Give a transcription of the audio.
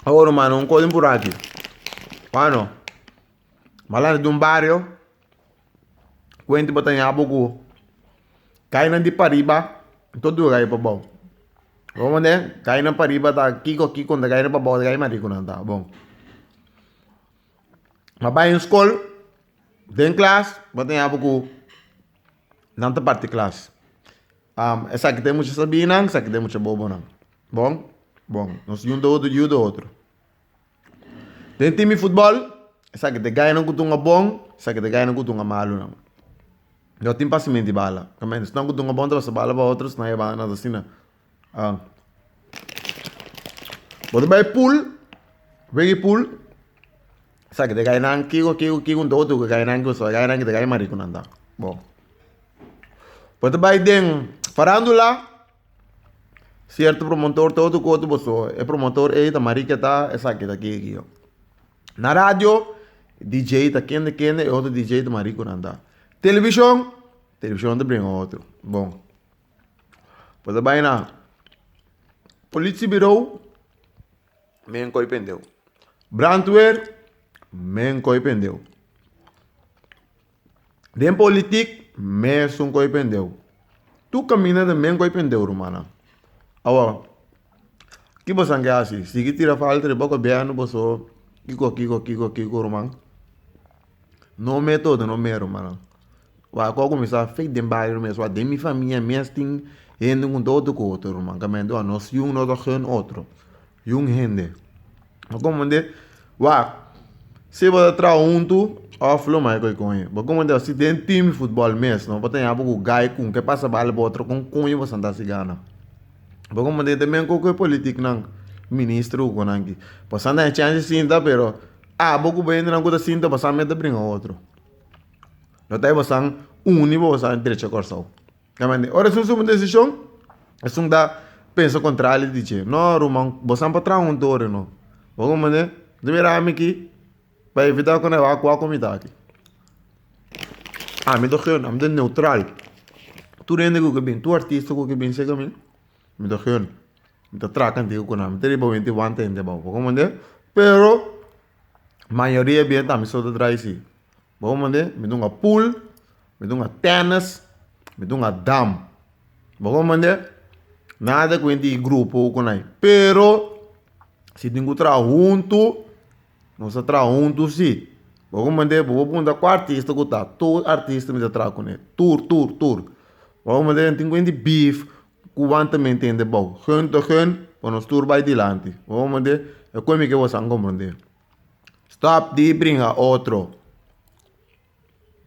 Awor rumannan un kos por aki. Bueno, malanda di un bario, kuenti bo ta ña bo ku kainan di pariba no ta dura gai pabou. Bo mende? Kainan pariba ta kiko kiko ta kainan pabou ta kai marikunan ta. Bon. Ma bai un skol, den klas, bo ta ña bo ku nan ta parti klas. Esaki ta e mucha sabinan, esaki ta e mucha bobonan. Bon, bon. Nos yun ta otro yuda otro. Den team di futbòl, esaki ta e gainan ku tunga bon, esaki ta e gainan ku tunga malunan. No tin pasimenti bala. Esnan ku tunga bon ta pasa bala pa otro, esnan e banda ta asina. Bo ta bai pool, wega di pool, esaki ta e gainan kiko kiko kiko un ta otro ku e gainan ku e gainan ta gai marikunan ta. Bon. Bo ta bai den farandula. Cierto promotor ta otro cosa boso e promotor ey ta marica ta esaki ta aki aki. Na radio DJ ta kende kende e otro DJ ta marico nan ta. Television, television ta bringa otro. Bon. Bo ta bay na politie bureau men koy pendeu. Brandweer men koy pendeu. Den politik mesun koe pendeu. Tur kaminda ta men koe pendeu rumannan. Awor, ki boso ke hasi? Sigui tira falta riba gobièrnu boso kiko kiko kiko kiko ruman? No metodo no me rumannan. Wak ku a kuminsá fek den bario mes, wak den mi famia mes tin hende ku ta otro ku otro ruman. Kaminda nos yun no ta gun otro. Yun hende. Bo komprende? Wak, si bo ta traha huntu òf lo mai koi koño. Bo komprende? Si den team di futbòl mes, no bo ta ña bo ku gai ku ke pasa bal bo otro kon koño bo ta hasi gana. Bo komprende? Ta men ku e politiknan, minister ku nan aki. Bo sa na e chèns di sinta pero abo ku bo hendenan ku ta sinta bo sa mester ta bringa otro. No ta bo san uni bo san drecha Kòrsou. Ora esun suma desishon, esun ta pensa kontrali di dje. No ruman, bo san pa traha huntu ora no. Bo komprende? Bo ta mira ami aki, pa evitá ku nan wak wak ku mi ta aki. Ami ta gun, ami ta neutral. Tur hende ku ke bin, tur artista ku ke bin serka mi, mi ta gun. Mi ta traha kantiga ku nan. Mi ta riba wenti wanta hende abou. Bo komprende? Pero, mayoria bia ta ami so ta drai si. Bo komprende? Mi ta hunga pool, mi ta hunga tennis, mi ta hunga dam. Bo komprende? Nada ku hende di grupo ku nai. Pero si tin ku traha huntu, nos ta traha huntu si. Bo komprende? Bo por puntra kua artista ku ta. Tur artista mi ta traha kuné. Tur, tur, tur. Bo komprende? Tin ku hende beef ku wanta mente hende bou. Gun ta gun, pa nos tur bai dilanti. Bo komprende? E koe mi ke boso a komprende. Stop di bringa otro.